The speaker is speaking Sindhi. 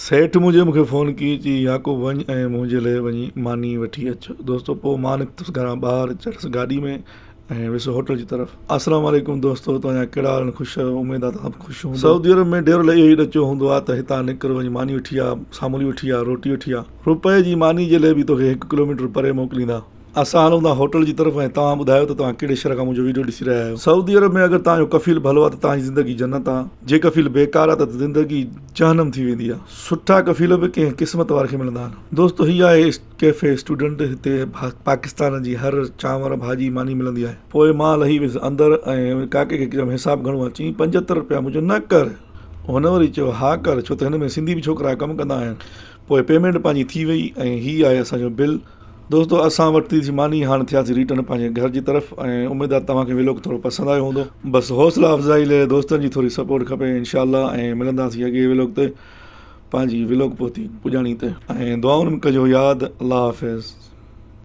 سيٺ منهنجي مونکي فون ڪئي چي يعقوب وڃ ۽ منهنجي لئه وڃي ماني وٺي اچ دوستو پوء مان نڪتس گهران ٻاهر چڙهيس گاڏي ۾ ۽ ويس هوٽل جي طرف. السلام عليڪم دوستو توهان جا ڪهڙا حال آهن خوش آهيو اميد آ توهان خوش هوندو. سعودي عرب ۾ ڊيرو لئه اهو ئي ڏچو هوندو آ ته هتان نڪر وڃ ماني وٺي آ سامونڊي وٺي آ روٽي وٺي آ روپئي جي ماني جي لئه به توکي هڪ ڪلوميٽر پري موڪليندا. اسان هلون ٿا هوٽل جي طرف ۽ توهان ٻڌايو ته توهان ڪهڙي شهر کان منهنجو ويڊيو ڏسي رهيا آهيو. سعودي عرب ۾ اگر توهان جو ڪفيل ڀلو آ ته توهان جي زندگي جنت آ، جي ڪفيل بيڪار آ ته زندگي جهنم ٿي ويندي آ. سٺا ڪفيل به ڪنهن قسمت واري کي ملندا آهن. دوستو هي آهي ڪيفي اسٽوڊنٽ هتي پاڪستان جي هر چانور ڀاڄي ماني ملندي آهي. پوء مان لهي ويس اندر ۽ ڪاڪي کي چيم حساب گهڻو آ چيائين 75 رپيا مون چيو نه ڪر هن وري چيو ها ڪر ڇو ته هن ۾ سنڌي به ڇوڪرا ڪم ڪندا آهن پوء پيمينٽ پنهنجي ٿي وئي ۽ هي آهي اسان جو بل. دوستو اسان ورتي سي ماني هاڻ ٿياسين ريٽرن پنهنجي گهر جي طرف ۽ اميد آ توهان کي ويلوگ ٿورو پسند آيو هوندو بس حوصلا افزائي لئه دوستن جي ٿوري سپورٽ کپي انشاء الله ۽ ملنداسين اڳي ويلوگ تي پنهنجي ويلوگ پهتي پڄاڻي تي ۽ دعائن ۾ ڪجو ياد الله حافظ.